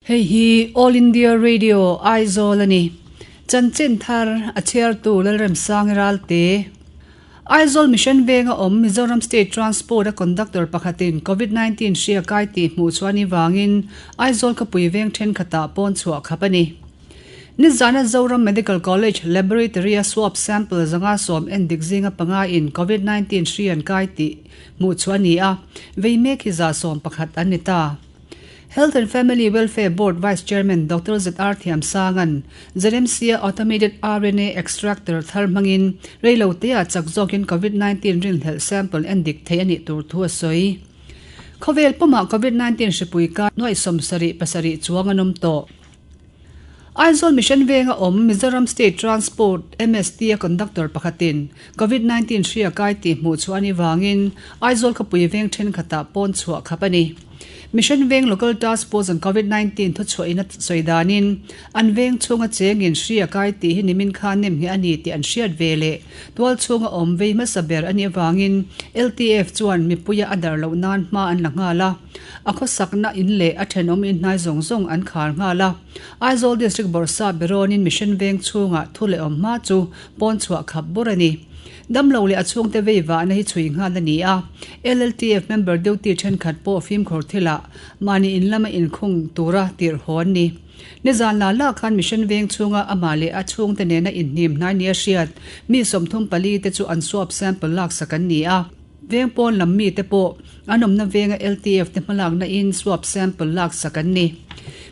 Hei hi All India Radio Aizawl a ni. Chanchin thar a chhiartu Lalremsangi Ralte. Aizawl Mission Venga awm Mizoram State Transport a conductor pakhatin Covid 19 hria kai tih hmuh chhuah ni vangin Aizawl khawpui veng thenkhatah pawn chhuah khap a ni. Nizana Zoram Medical College Laboratory-a swab sample 510 endik zinga panga in Covid 19 hri an kai tih hmuh chhuah a ni a, vei mek hi 111 an ni ta. Health and Family Welfare Board Vice Chairman Doctor ZR Thiamsanga'n ZMC-a Automated RNA Extractor thar hmangin reiloteah chak zawkin Covid 19 rinhlelh sample endik theih a nih tur thu a sawi. Khawvel pumah Covid 19 hripui kai nuaih 77 chuang an awm tawh. Aizawl Mission Venga awm Mizoram State Transport, MST, a conductor pakhatin Covid 19 hria kai tih hmuh chhuah a nih vangin Aizawl khawpui veng thenkhatah pawn chhuah khap a ni. Mission Veng Local Task Force on Covid 19 thuchhuahin a sawi danin an veng chhunga chengin hria kai tih hi nimin khan nem ngheh a ni tih an hriat ve leh tual chhunga awm vei hmasa ber a nih avangin LTF chuan mipuia a dar loh nan hma an la nghal a. A khawsakna in leh a thenawm in hnai zawng zawng an khar nghal a. Aizawl District Bawrhsa Berawnin Mission Veng chhungah thu leh awm hma chu pawn chhuah khap bur a ni. Damlo leh a chhungte vei vahna hi chhui nghal a ni a. LLTF member duty thenkhat pawh fimkhur thilah mahni in lama inkhung tura tirh haw an ni. Nizan la la khan Mission Veng chhunga amah leh a chhungte nena inhnim hnai nia hriat mi 34 te chu an swab sample laksak an ni a. Veng pawn lam mite pawh an awmna venga LTF te hmalakna in swab sample laksak an ni.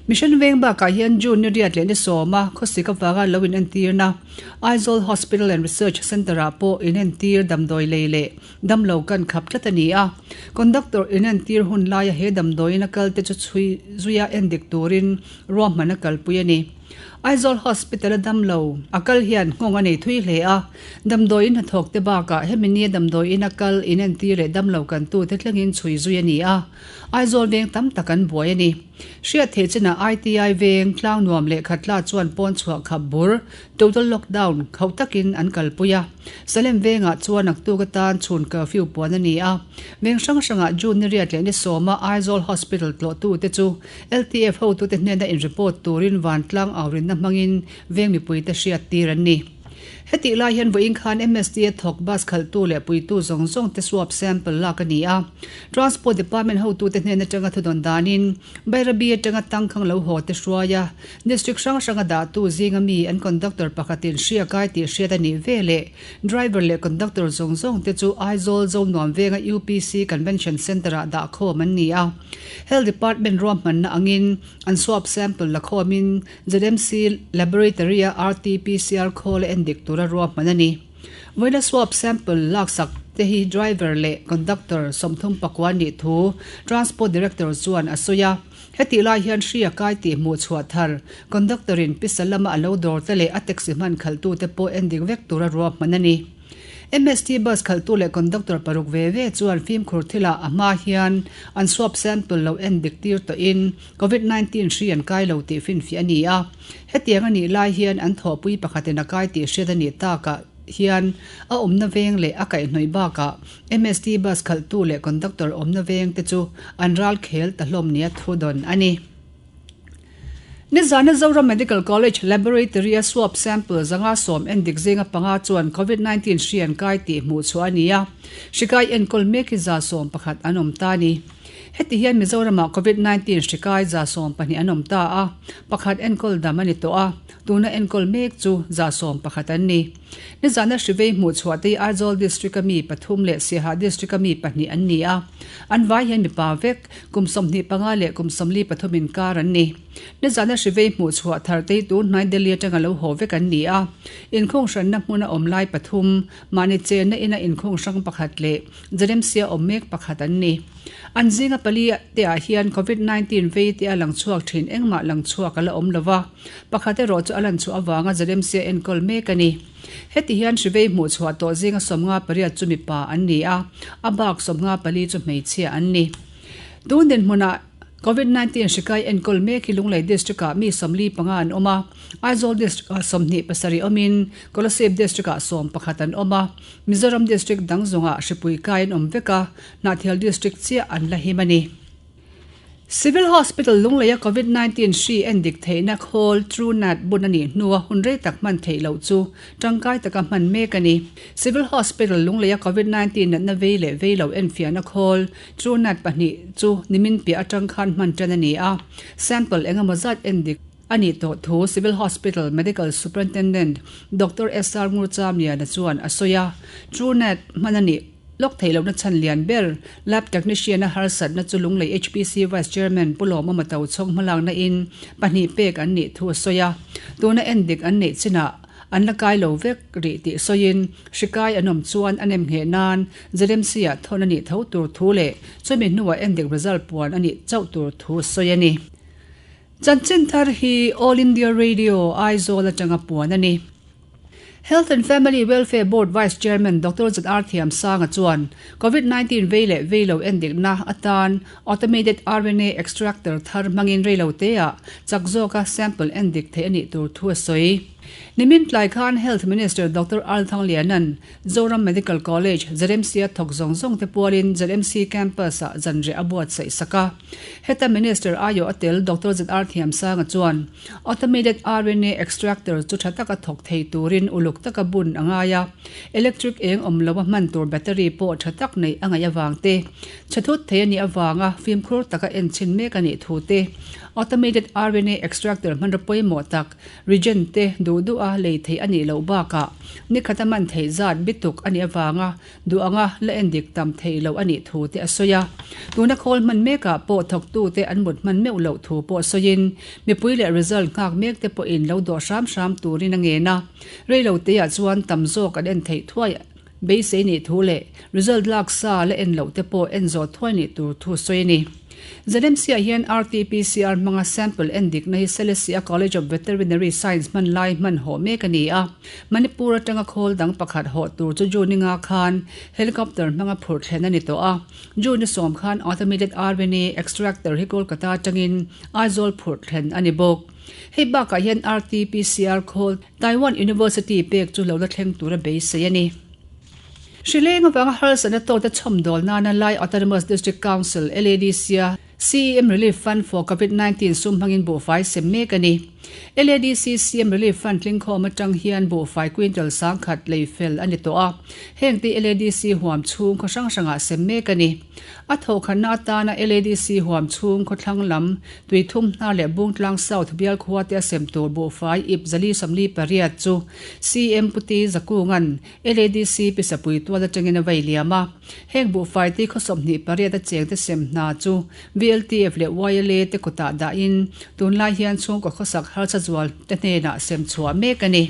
Mission Veng bakah hian June ni riat leh ni sawma khawsik avanga lo inentirna Aizawl Hospital and Research Centre ah pawh inentir damdawi lei leh damlo kan khap tlat a ni a. Conductor inentir hun laia he damdawiin a kal te chu chhui zuia endik turin ruahman a kalpui a ni. Aizawl Hospital a damlo a kal hian nghawng a nei thui hle a, damdawiin hnathawk te bakah hemi nia damdawiin a kal inentir leh damlo kan tute thlengin chhui zui a ni a, Aizawl veng tam tak an buai a ni. Hriat theih chinah ITI veng tlang nuam leh khatla chuan pawn chhuah khap bur, total lockdown, khauh takin an kalpui a. Salem vengah chuan naktuk atan chhun curfew puan a ni a, veng hrang hrangah June ni riat leh ni sawma Aizawl Hospital tlawhtute chu LTF hotute hnena in report turin vantlang aurinna hmangin veng mipuite hriattir an ni. Hetih lai hian vawiin khan MSD a thawk bus khalhtu leh puitu zawng zawng te swab sample lak a ni a. Transport Department hotute hnen atanga thudawn danin Bairabi atanga tangkhang lo haw te hruaia District hrang hranga dahtu zinga mi an conductor pakhatin hria kai tih hriat a nih veleh driver leh conductor zawng zawng te chu Aizawl Zonuam venga UPC Convention Centre-ah dahkhawm an ni a. Health Department ruahmanna angin an swab sample la khawmin ZMC Laboratory-a RT-PCR khawl a endik tura ruahman a ni. Vawiina swab sample laksak te hi driver leh conductor 39 nih thu Transport Director chuan a sawi a. Hetih lai hian hri a kai tih hmuh chhuah thar conductor-in pisa lama a lo dawr te leh a taxi hman khalhtute pawh endik vek tura ruahman a ni. MST bus khalhtu leh conductor paruk ve ve chuan fimkhur thilah a hma hian an swab sample lo en dik tir tawhin Covid 19 hri an kai lo tih finfiah a ni a. Hetiang a nih lai hian an thawhpui pakhatin a kai tih hriat a nih takah hian a awmna veng leh a kaihhnawih bakah MST bus khalhtu leh conductor awmna veng te chu an ral khel ta hlawm nia thu dawn a ni. Nizana Zoram Medical College Laboratory-a swab sample 510 endik zinga panga chuan Covid 19 hri an kai tih hmuh chhuah a ni a, hri kai enkawl mek hi 111 an awm ta a ni. Heti hian Mizoramah Covid 19 hri kai 112 an awm ta a, pakhat enkawl dam a ni tawh a, tuna enkawl mek chu 111 an ni. Nizana hri vei hmuh chhuah te hi Aizawl District-a mi pathum leh Siaha District-a mi pahnih an ni a, an vai hian mipa vek. Kum 25 leh kum 43 inkar an ni. Nizana hri vei hmuh chhuah thar te hi tun hnai Delhi atanga lo haw vek an ni a. Inkhung hranna hmuna awm lai pathum, mahni chenna ina inkhung hrang pakhat leh Jalemsia awm mek pakhat an ni. An zinga pali te ah hian Covid 19 vei te a lang chhuak thin engmah lang chhuak a la awm lova, pakhat erawh chu a lan chhuah avanga Jalemsia enkawl mek a ni. Heti hian hri vei hmuh chhuah tawh zinga 58 chu mipa an ni a, a bak 54 chu hmeichhia an ni. Tun dinhmunah Covid 19 hri kai enkawl mek hi Lunglei District-ah mi 45 an awm a, Aizawl District-ah 27 awmin Kolasib District-ah 11 an awm a, Mizoram District dang zawngah hripui kai an awm vek a, Hnahthial District chiah an la him a ni. Civil Hospital Lungleia Covid 19 hri endik theihna khawl TrueNat bun a nih hnua hun rei tak hman theih loh chu tangkai taka hman mek a ni. Civil Hospital Lungleia Covid 19 natna vei leh vei lo enfiahna khawl TrueNat pahnih chu nimin piah atang khan hman tan a ni a, sample engemaw zat endik a nih tawh thu Civil Hospital Medical Superintendent Doctor SR Ngurchamliana chuan a sawi a, TrueNat hman a nih. Lawk theih lohna chhan lian ber, Lab Technician-a harsatna chu Lunglei HPC Vice Chairman Pu Lawmawma Tochhawng hmalakna in pahnih pek an nih thu a sawi a. Tuna endik an neih chinah an la kai lo vek rih tih sawiin hri kai an awm chuan a nem ngheh nan ZMC-ah thawn a nih tho tur thu leh chumi hnuah endik result puan a nih chauh tur thu a sawi a ni. Chanchin thar hi All India Radio, Aizawl atanga puan a ni. Health and Family Welfare Board Vice Chairman Doctor ZR Thiamsanga chuan Covid 19 vei leh vei lo endikna atan Automated RNA Extractor thar hmangin reiloteah chak zawka sample endik theih a nih tur thu a sawi. Nimin tlai khan Health Minister Doctor Al Thangliana'n Zoram Medical College, ZMC-a thawk zawng zawng te pualin ZMC Campus-ah zanriah a buatsaih sak a. Heta Minister aiawh a tel Doctor ZR Thiamsanga chuan Automated RNA extractor chu tha taka thawk thei turin uluk taka bun a ngai a, electric eng awm loa hman tur battery pawh tha tak neih a ngaih avang te, chhe thut thei a nih avanga fimkhur taka en chhin mek a nih thu te, Automated RNA extractor hmanraw pawimawh tak Regen te duh duha lei theih a nih loh bakah nikhata hman theih zat bituk a nih avanga Duh anga la en dik tam theih loh a nih thu te a sawi a. Tuna khawl hman mekah pawh thawktute an mut hman meuh loh thu pawh sawiin, mipui leh result nghak mek te pawhin lo dawh hram hram turin a ngen a. Reilo teah chuan tam zawk an en theih thuai beisei nih thu leh result lak sa la en loh te pawh en zawh thuai nih tur thu sawi a ni. ZMC-ah hian RT-PCR hmanga sample en dikna hi Selesih-a College of Veterinary Science hman lai hman hawh mek a ni a. Manipur atanga khawl dang pakhat hawh tur chu June i nga khan helicopter hmanga phurh thlen a ni tawh a. June i sawm khan automated RNA extractor hi Kolkata atangin Aizawl phurh thlen a ni bawk. Hei bakah hian RT-PCR khawl Taiwan University pek chu lo la thleng tura beisei a ni. Hrileng avanga harsatna tawkte chhawmdawl nana Lai Autonomous District Council, LADC, a CEM Relief Fund for Covid 19 sum hmangin buhfai sem mek a ni. LADC CM Relief Fund tlingkhawm atang hian buhfai quintal sangkhat lei fel a ni tawh a, heng te LADC huam chhung khaw hrang hrangah sem mek a ni. A thawhkhanna atana LADC huam chhung khawthlang lam Tuithum hnar leh Bungtlang South bial khua te a sem tur buhfai ip 448 chu CM Puti Zakunga'n LADC Pisapui tual atangin a vei liam a. Heng buhfai te khaw 28 a chengte sem hna chu VLTF leh YLA te kutah dahin tunlai hian chhungkaw khawsak harsa zual te hnenah sem chhuah mek a ni.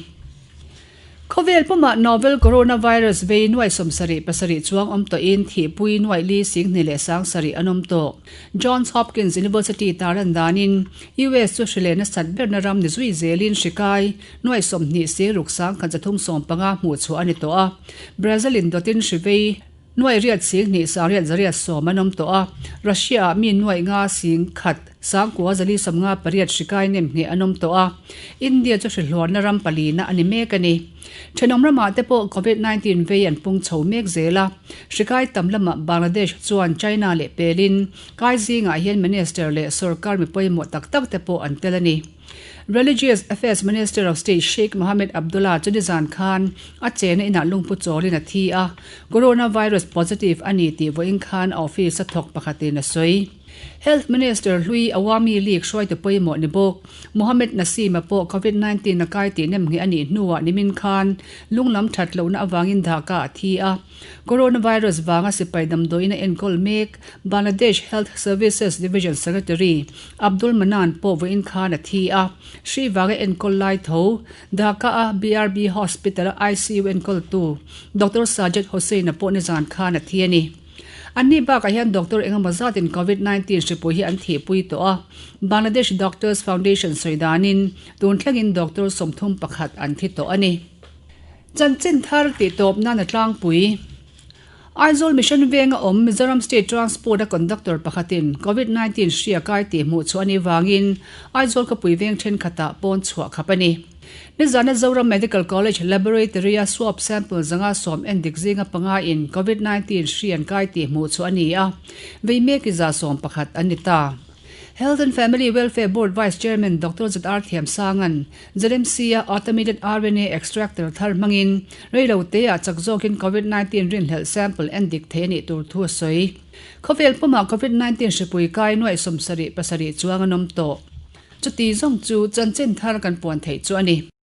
Khawvel pumah novel coronavirus vei nuai 77 chuang awm tawhin thihpui nuai li singhnih leh 7,000 an awm tawh. Johns Hopkins University tarlan danin US chu hri leh nasat berna ram ni zui zelin hri kai Nuai 20 si ruk 1315 hmuh chhuah a ni tawh a. Brazil in dawtin hri vei nuai riat 2 8 110 an awm tawh a. Russia ah mi nuai nga sing khat sangkua zali sawmnga pariat hri kai nem ngheh an awm tawh a. India chu hri hluarna ram palina a ni mek a ni. Thenawm ramah te pawh Covid 19 vei an pung chho mek zel a. Hri kai tam lamah Bangladesh chuan China leh pelin kai zingah hian minister leh sorkar mi pawimawh tak tak te pawh an tel a ni. Religious Affairs Minister of State Sheikh Mohammed Abdullah chu nizan khan a chena inah lungpu chawlin a thi a, coronavirus positive a ni tih vawiin khan a office a thawk pakhatin a sawi. Health Minister hlui Awami League hruaitu pawimawh ni bawk Mohammed Naseem-a pawh Covid 19 a kai tih nemngheh a nih hnuah nimin khan lunglam that lohna avangin Dhaka a thi a. Coronavirus vanga sipai damdawiin a enkawl mek Bangladesh Health Services Division Secretary Abdul Manan pawh vawiin khan a thi a, hri vanga enkawl lai tho Dhaka-a BRB Hospital-a ICU enkawltu Doctor Sajed Hossain-a pawh nizan khan a thi a ni. Anni bakah hian doctor engemaw zatin Covid 19 hripui hi an thihpui tawh a, Bangladesh Doctors Foundation sawi danin tun thlengin doctor 31 an thi tawh a ni. Chanchin thar tih tawp nan a tlangpui. Aizawl Mission venga awm Mizoram State Transport a conductor pakhatin Covid 19 hria kai tih hmuh chhuah a nih vangin Aizawl khawpui veng thenkhatah pawn chhuah khap a ni. Nizana Zoram Medical College Laboratory a swab sample zanga sawm en dik zinga panga in Covid 19 hri an kai tih hmuh chhuah a ni a, vei mek i za sawm pakhat an ni ta. Health and Family Welfare Board Vice Chairman Doctor ZR Thiamsanga'n ZMC-a Automated RNA Extractor thar hmangin reiloteah chak zawkin Covid 19 rinhlelh sample en dik thei a nih tur thu a sawi. Khawvel pumah Covid 19 hripui kai nuaih 77 chuang an awm tawh. Chuti zawng chu chanchin thar kan puan theih chu a ni.